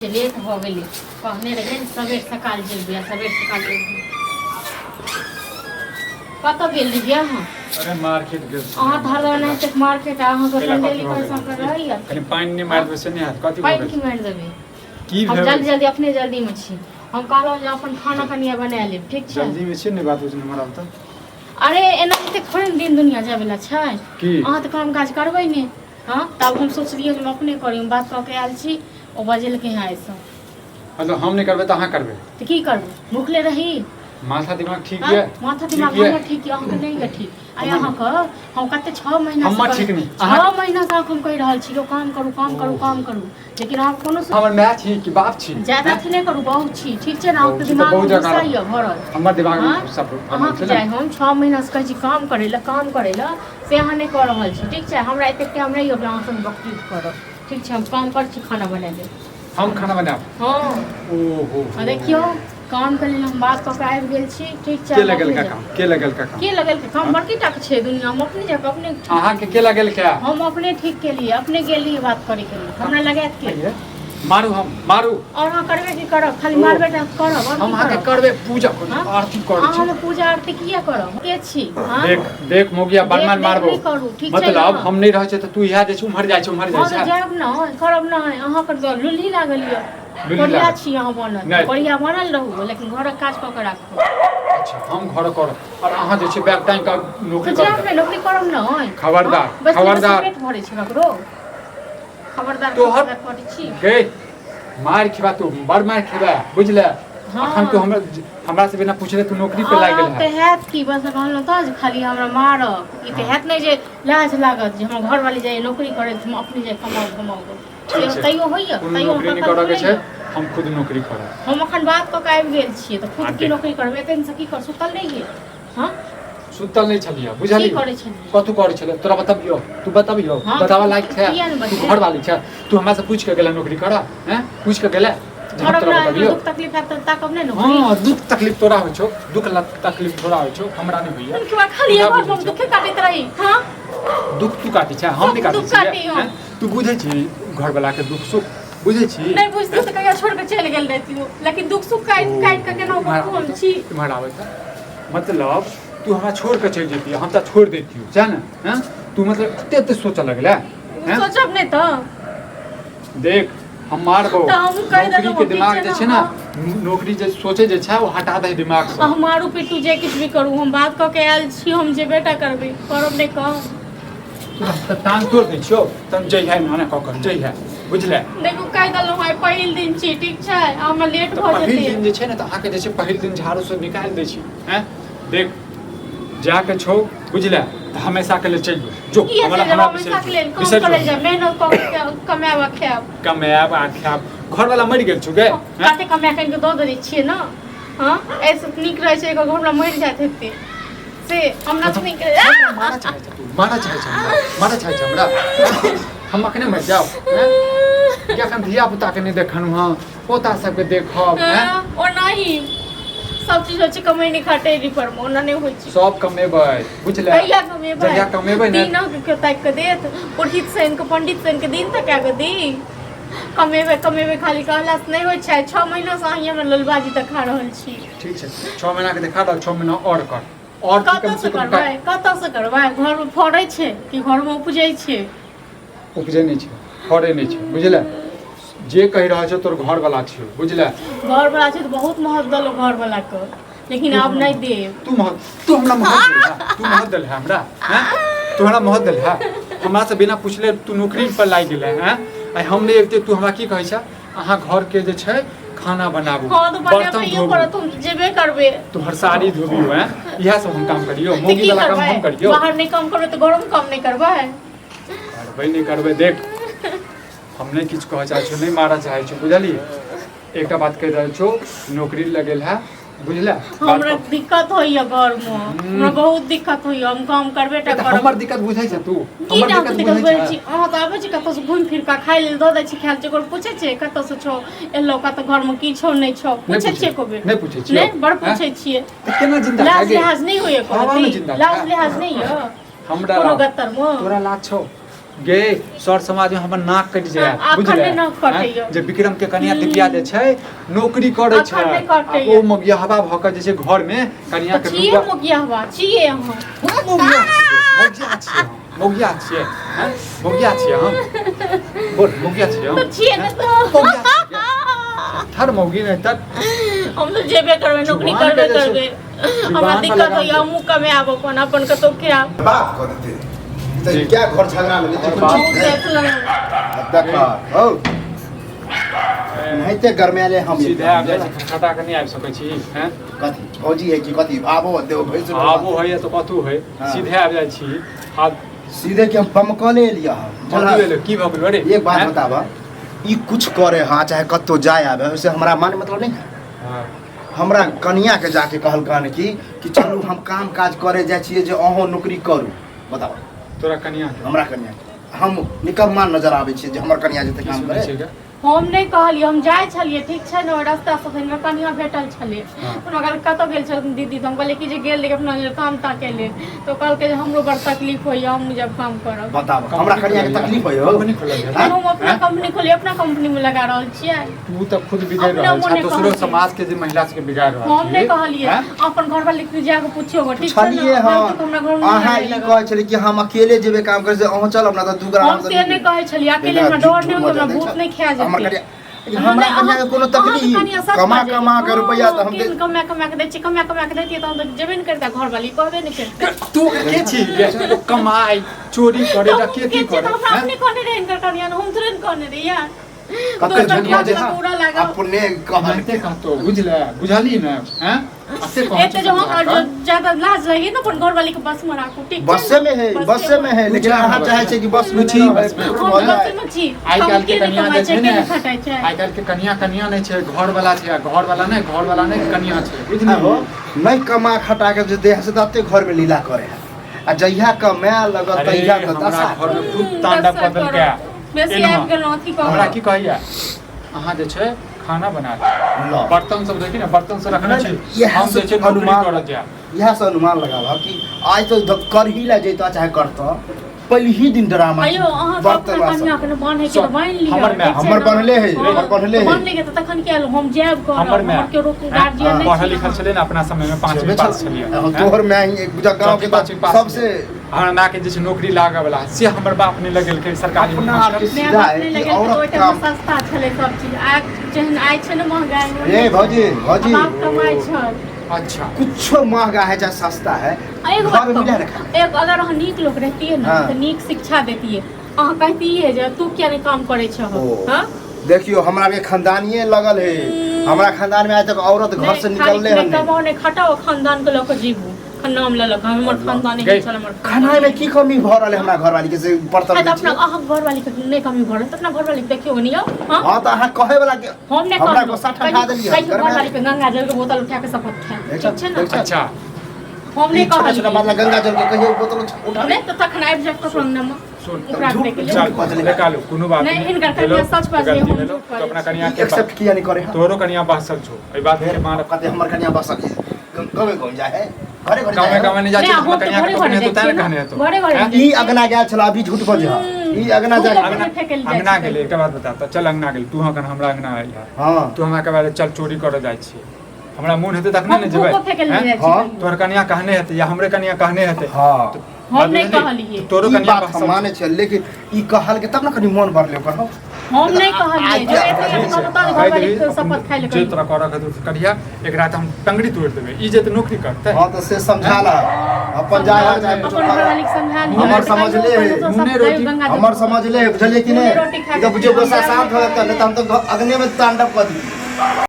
Late भऽ गेलै। कहने रहियै ने सबेर सकाल जेबै आ सबेर सकाल एबै। कतऽ गेल रहियै अहाँ? अरे मार्केट गेल छलियै। अहाँ तऽ हरदम एनाहिते मार्केट आ अहाँके कैला संडे कथी भऽ लिखल गेल? सभके रहैया। कनि पानि नहि मारि देबै से नहि हैत। कथी भऽ पानि गेल? की मारि देबै? की हम भेल? जल्दी जल्दी अपने जल्दीमे छी। हम कहलहुँ जे अपन खाना कनिया बना लेब, ठीक छै? जल्दीमे छियै ने, बात बुझने हमरा तऽ। अरे एनाहिते थोड़े ने दिन दुनिया जायवला छै। की? अहाँ तऽ काम काज करबै ने। हँ, तब हम सोचलियै जे हम अपने करी। हम बात कऽ के आयल छी, ओ बजेलकै हँ आइसँ। मतलब हम नहि करबै तऽ अहाँ करबै? तऽ की करबै, भुखले रही? माथा दिमाग ठीक हँ? यऽ? माथा ठीक दिमाग यऽ? हमर ठीक यऽ, अहाँके नहि यऽ ठीक। आइ हमर अहाँके हम कते 6 महीना हमर ठीक नहि, 6 महीना से अहाँके हम कहि रहल छी, यौ काम करू, काम करू, काम करू, लेकिन अहाँ कोनो हमर माय छी कि बाप छी? ज्यादा अथी नहि करू। बहुत छी, ठीक छै ने? बहुत अहाँके छी तऽ दिमागमे बहुत जगह गुस्सा यऽ भरल। हमर दिमागमे हँ? गुस्सा भरल अहाँके छै ने। जाय हम 6 महीना से कहै छी काम करै लए, काम करै लए, से अहाँ नहि कऽ रहल छी, ठीक छै? हमरा एतेक टाइम नहि यऽ अहाँ संग बकचूद करब, ठीक छै? हम काम करै छी, खाना बना लेब। हम खाना बनायब? हँ। ओहो। आ देखियौ, काम के लेल हम बात कऽ के आबि गेल छी, ठीक छै? के हम अपने लगेलका जायब। काम? के लगेलका काम? के लगेलकै काम? बड़की टाके छै दुनिया, हम अपने जाकऽ अपने ठीक अहाँके के लगेलका? हम अपने ठीक केलियै, अपने गेलियै बात करैके लेल। हमरा लगायत के? आइये। मारू, हम मारू। आओर अहाँ करबै की करब? खाली ओ। मारबै टा करब, आओर हम की अहाँके करब? करबै पूजा करब, हाँ? आरती करै अहाँ छी। हमर पूजा आरती किया करब? के छी? हाँ? देख देख मोगिया, देख बर्मन देख मारबो। नहि करू, ठीक छै मतलब ने? हम नहि रहै छै तऽ तू इएह जाइ छै, उम्हर जाइ छै, उम्हर जाइ हँ तऽ छै। जायब ने, करब नहि। अहाँके तऽ लुल्ही लागल यऽ। लुल्ही कोढ़िया लागल। छी अहाँ बनल। नहि। कोढ़िया बनल रहू, लेकिन घरक काज कऽ के राखू। अच्छा, हम घर करब और अहाँ जे छै बैग टांगि कऽ नौकरी तऽ जायब करब। ने, नौकरी करब ने। खबरदार, हँ? बैसले बैसले खबरदार। पेट भरै छै ककरो? खबरदार। तोहर- खबरदार करै छी। गे मारि खेबा तू, बड़ मारि खेबा, बुझले? हँ। अखन तू हमरा हमरा से बिना पूछले तू नौकरी पे लागि आओर गेल तऽ है। हैत की? बस कहलहुँ तऽ जे खाली हमरा मारब, ई तऽ हैत नहि जे लाज लागत जे हमर घरवाली जाइए नौकरी करै, हम अपने जाय कमाउ कमाउ। ठीक छै। तैयो होइए? कोनो तैयो नौकरी नहि कखन करऽ के छै। होइए? हम खुद नौकरी करब। हम अखन बात कऽ के आबि गेल छियै तऽ आ खुद की देख। नौकरी करबै? एते दिनसँ की कर सुतल रहियै? हँ? सुतल नहि छलियै, बुझलियै? की करै छलियै? कथू करै छलियै तोरा बतबियौ? तू बतबियौ? हँ, बताबऽ लायक छै? किया ने तू बतेब? घरवाली छै, तू हमरा से पूछि के गेला नौकरी करऽ? हैं, पूछि के गेला जे हम करब तोरा ने? बतबियौ? दुख तकलीफ हैत तऽ ताकब नहि नौकरी? हँ, दुख तकलीफ तोरा होइ छौ, दुख तकलीफ तोरा होइ छौ, हमरा नहि होइया। हुनके खाली तोरा घर बुझै मे छौ। दुखे काटैत रही? हँ? दुख तू काटै छै, हम नहि काटै दुख काटी छियै। हम। हैं? तू बुझै छी घरवाला के दुख सुख बुझै छी? नहि बुझती तऽ कहिया छोड़ के चलि गेल रहितियो, लेकिन दुख सुख काटि काटि के केना इम्हर हम आबै तऽ, छी। इम्हर आबै तऽ, मतलब तू हमरा छोड़ के चलि जैती, हम तऽ छोड़ दैतियौ, सएह ने? हैं, तू मतलब एते एते सोचऽ लगले हैं? सोचब नहि तऽ? देख, हम मारबौ। तऽ हमहूँ कहि नौकरी देलहुँ, के दिमाग ठीक जे छै छै ने? ने, नौकरी जे सोचे जे छै, ओ हटा दे दिमाग से। अहाँ मारू पीटू, जे किछु भी करू, हम बात कऽ के आयल छी, हम जेबे टा करबै, करब नहि कम। तऽ टांग तोड़ दै छियौ तब जइहे ना कऽ कर जइहे, बुझले? देखू, कहि देलहुँ, आइ पहिल दिन छी, ठीक छै? हमरा लेट तऽ भऽ पहिल जेतै। दिन जे छै ने, तऽ अहाँके जे छै पहिल दिन झाड़ू से निकालि दै छी। हैं, देख, जाके छौ, बुझले? तऽ हमेशा के लेल चलि जो, जो। किया हमरा चलि हमरा जायब हमेशा के लेल? काम बिसरि करै जो। जायब, मेहनत कऽ के कमायब आ खायब। कमायब आ खायब? घरवाला मरि गेल छौ गे? हैं? कते कमा कऽ दऽ दै छियै ने। हँ, एहिसँ नीक रहै छै एकर घरवला मरि जाइत हेतै, से हमरा तऽ नीक रहै। हमरा मारऽ चाहै छै तू? मारऽ चाहै छै हमरा? मारऽ चाहै छै हमरा? हम अखने मरि जाउ? हैं? कि अखन धिया पुता के नहि देखनु हँ, पोता सबके देखब? हैं? ओनाही सब चीज होइ छै कमैनी खटैनी पर मे, ओना नहि होइ छै। सब कमेबै, बुझले? कहिया कमेबै? जहिया कमेबै ने। दिन के ताकि कऽ देत पुरोहित सैन के, पंडित सैन के दिन तका कऽ दी? कमेबै कमेबै खाली कहला से नहि होइ छै। 6 महीना से अहीं हमरा ललबाजी देखा रहल छी। ठीक छै, 6 महीना के देखा दल, 6 महीना और कर और की कतऽ कम से से कम करबै? कतऽ से करबै? घरमे फड़ै छै कि घरमे उपजै छै? उपजै नहि छै, फड़ै नहि छै, बुझले? जे कहि रहल छौ तोर घरवाला छियौ, बुझले? घरवला छै तऽ बहुत महत्व देलहुँ घरवला के, लेकिन आब नहि देब। तू महत तू हमरा महत देल है? तू महत देल है हमरा? हैं, तू हमरा महत देल है? हमरा से बिना पूछले तू नौकरी पर लागि गेलै? हैं, आइ हम नहि अबिते तू हमरा की कहै छै? अहाँ घर के जे छै खाना बनाबू, हँ तऽ बर्तन बनेबैयो धोबू, पड़त, हम जेबे करबै। तोहर साड़ी धोबियो? हैं, इएह सब हम काम करियो? तऽ मौगी की वाला काम करबै? हम करियो? बाहर नहि काम करबै तऽ घरोमे काम नहि करबै? करबै नहि करबै, देख, हम नहि किछु कहऽ चाहै छियौ, नहि मारऽ चाहै छियौ, बुझलियै? एकटा बात कहि रहल छौ, नौकरी लगेल है, बुझले? हमरा दिक्कत होइया घरमे, हमरा बहुत दिक्कत होइया, हम काम करबे टा करब। हमर दिक्कत बुझै छै तू? की हमर नाम दिक्कत दिक्कत बुझै बुझै छै? छी? अहाँ तऽ आबै छी कतऽसँ घुमि फिर कऽ, खाय लेल दऽ दै छी खाय लेल, ककरो पूछै छियै कतऽसँ छौ एलौ, कतऽ घरमे की छौ नहि छौ? नहि पूछै छियै पूछै एको बेर? नहि पूछै छियौ? नहि, बड़ हैं? पूछै छियै। तऽ केना जिंदा लाज छै गे? लिहाज नहि होइया हवामे कोनो? जिंदा लाज छै? लिहाज नहि यऽ हमरा कोनो लाज- गत्तरमे? तोरा लाज छौ? गे सर समाज में हमर नाक कटि जाए आब बुझले अखन नहि नाक कटैया। जे विक्रम के कनिया दिव्या जे छै नौकरी करै छै अखन नहि आ कटैया। ओ मगियाहवा भऽ कऽ जे छै घर में कनिया तऽ के छियै नुआ मोगिया हवा छियै अहाँ मौगिया छियै मौगिया छियै हम मौगिया छियै हैं मौगिया छियै हम बोल मौगिया छियै हम तऽ छियै ने तऽ मौगिया छियै थर मौगी नहि तऽ हम तऽ जेबे करबै नौकरी जुबान करबे के जे छै- करबै हमरा जुबान पर दिक्कत लगाम होइया दे। हमहूँ कमायब अपन अपन कतौ खायब बात कऽ देते तऽ जी। क्या घर झगड़ा में और बात- हमहूँ देख लेलहुँ देख हौ एनाहिते गरमाएले हम सीधे आबि जाइ छी खटखटा कऽ नहि आबि सकै छी हैं कथी भौजी है कि कथी आबो देव भैंस आबो होइए तऽ कतहु होइ हाँ। सीधे आबि जाइ छी आब सीधे के हम बमकले एलियै कथी भेलै की भऽ गेलो रे एक बात हैं? बताबऽ ई कुछ करे हाँ चाहे कतौ जाय आबे ओइसे हमरा माने मतलब नहीं है हाँ। हमरा कनिया के जाके कहलकन कि कि चलू हम काम काज करे जाइ छियै जे अहूँ नौकरी करू बताबऽ तोरा कनिया के हमरा कनिया के हम निकम्मा नजर आबै छियै जे हमर कनिया जेतै की काम सुनै करे छियै गे? हम नहि कहलियै हम जाइ छलियै ठीक छै ने ओहि रास्तासँ तऽ हमरा कनिया भेटल छलै हँ। हमरा कहलकै कतऽ गेल छलखिन दीदी तऽ हम कहलियै कि जे गेल रहियै अपना लेल काम ताकै लेल तऽ ओ कहलकै जे हमरो बड़ तकलीफ होइए हमहूँ जब काम करब बताबऽ हमरा कनिया के तकलीफ होय हो कंपनी खोलल है तहन हम अपना हैं? कंपनी खोलियै अपना कंपनीमे लगा रहल छियै तू तऽ खुद बिगड़ अपना रहल छ मोने दोसरो कहलियै। समाज के जे महिला सबके बिगाड़ रहल हम नहि छी कहलियै हैं? अपन घरवाली के जाके पुछियौ गो ठीक छै ने छलियै हँ फालतू के हमरा घरमे नहि अहाँ आबै ई लगल। कहै छलियै कि हम अकेले जेबै काम करे से अहूँ चलब ना तऽ दू गोरा हम से नहि कहै छलियै अकेले हमरा डर नहि होइए हमरा भूत नहि खा हमर जेतै कनिया लेकिन हमरा कनिया के कोनो तकलीफ कमा कमा के रुपया तऽ हम दे- कमा कमा के दै छियै कमा कमा के दैतियै तहन तऽ जेबे नहि करितै घरवाली कहबे नहि करितै तू के छी गे? ओ कमाई चोरी करे तऽ के हम की के छियै करे तऽ हमरा हैं? अपने कहने रहै हिनकर कनिया हम थोड़े ने कहने रहियै कते दोसर झूठ के बाजै हाथ हँ पूरा लागल अपने कहल एनाहिते कहतो बुझले बुझली ने हैं अते कहै एते जो हम जो ज्यादा लाज लगे ना अपन घरवाली के बस में राखू ठीक छै बसे में है बसे में है लेकिन पूछा अहाँ बस चाहे में। छै कि बस में पूछी नहि बस में। रहै, हम भऽ बसे जाए। में छी आइ हम काल्हि के के नहि कनिया कमाइ जे छै छै के ने नहि खटाइ छै आइ काल्हि के कनिया कनिया नहि छै घर वाला छै आ घर वाला नहि घर वाला नहि कनिया छै बुझली आहो, नहि कमा खटा के जे देह से तऽ एते घर में लीला करे है आ जहिया कमाए लगत अरे तहिया के हमरा दशा घर में खूब हम्म, तांडव दशा कऽ देलकै करब। बेसी एना। आबि गेलहुँ अथी कऽ हमरा की कहैया अहाँ जे छै खाना बना लिअ ल बर्तन सब देखी ने बर्तन सब रखने छी इएह हम जे से छै नौकरी अनुमान करऽ जायब इएह से अनुमान लगाबह कि आइ तो करही ला जैतऽ चाहे करतऽ पहले ही दिन ड्रामा अयो अहाँ सब बर्तन अपना बासन। कनिया के बान्हे के तऽ बान्हि लिअ हमर माय, ठीक छै हमर ने? बान्हले है, हँ, हमर बान्हले है। बान्हले है तऽ तखन किया हम जायब करब हमर माय हमर केओ रोक गार्जियन नहि पढ़ल छी लिखल अहाँ। छलै ने अपना समय में पांचवी छेबे पास छल। छलियै हँ, हैं? तोहर माय ही एक बुझा गाँव के चौथी पाँचवी पास सबसे हमरा माय के जे छै नौकरी लागऽ वाला से हमर बाप नहि लगेलकै सरकारी अपना मास्टर। आपके माय सीधा बाप है नहि कि लगेलकै तऽ ओहि औरत टाइममे काम सस्ता छलै सब चीज आइ जेहन आइ छै ने महगाइ ओहन ए भौजी भौजी बाप कमाइ छल अच्छा कुछो महंगा है चाहे सस्ता है आ एगो बात घर में मिला कहू, रखा एक अगर अहाँ नीक लोक रहतियै ने हाँ। तऽ नीक शिक्षा देतियै अहाँ कहतियै जे तू किया नहि काम करै छह ओ। हाँ? देखियो हमरा के खानदानिये लगल है हमरा खानदान में आज तक औरत घर से नहि, खाली निकलले नहि हन नहीं कमाउ नहि खटाउ खानदान के लऽ कऽ जीबू नाम लऽ लऽ कऽ हमर खानदान गई। एहन छल हमर खाना में की कमी भऽ रहल है हमरा घरवाली के से बर्तन आ तऽ दै अपना छियै? अहाँ घरवाली के नहि कमी भऽ रहल तऽ अपना घरवाली के देखियौ ने यौ हाँ हाँ तऽ अहाँ कहै वाला के हम नहि हमरा कहलहुँ गुस्सा ठंडा देलियै कहियो घरवाली के गंगा जल के बोतल उठा के शपथ खायब देख ठीक छै ने देख अच्छा हम नहि छोटा छोटा कहलियै बात ला गंगा जल के कहियो बोतल उठा नहि तऽ तखन आबि जायब ककरो अंगनामे सुन ओकरा झूठ- देख झूठ लेब बजलै। निकालू कोनो बात नहि, हिनकर भेलो, कनिया सच बाजलै, गलती हम भेलो, झूठ तो अपना बाजै कनिया के एक्सेप्ट किया नहीं करे तोरो कनिया बहसल छौ एहि बात के मार कते हमर कनिया बसल गावे गाँव जाए है घरे घरे गाँवे जाए गाँवे नहीं जाइ नहि, छै हम अपना तऽ कनिया के घरे पकड़ने घरे हेतौ जाइ तैं ने कहने छियै हेतौ ने घरे घरे हैं? जाइ ई छियै। अगना गेल छल अभी झूठ बजे ई अगना तू जाए कखन अंगना फेकल जाइ अंगना छै गेलै एकटा बात बता तऽ चल अंगना गेल तू अखन हमरा अंगना आयल है हाँ तू हमरा के बारे चल चोरी करऽ जाइ छियै हमरा मोन हेतै तखने हम ने जेबै भूखो फेकल हैं? जाइ हाँ। छियै तोहर कनिया कहने हेतै या हमरे कनिया कहने हेतै हाँ हम नहि बुझली? कहलियै। तोरो ई कनिया बात हम बहसल मानै छियै लेकिन ई कहल के तब ने कनी मोन बढ़ले ओकर हो हम नहि कहलियै जे एते ठीक छै। कहलहुँ तऽ कहि घरवाली देबही, के शपथ खाइ लए जे कहियौ। तोरा करऽ के हेतौ से करिहा एकरा तऽ हम टंगड़ी तोड़ि देबै ई जे तऽ नौकरी करतै हाँ तऽ से समझा ला अपन जाय हर चाहे कुछो अपन कर घरवाली के समझा लियौ। हमर समझले है। नूने रोटी- हमर समझले है बुझलियै कि नूने नहि रोटी खा ई तऽ के बुझियौ गुस्सा हम शांत हो जाता नहीं तऽ हम तऽ अग्नि में तांडव कऽ दी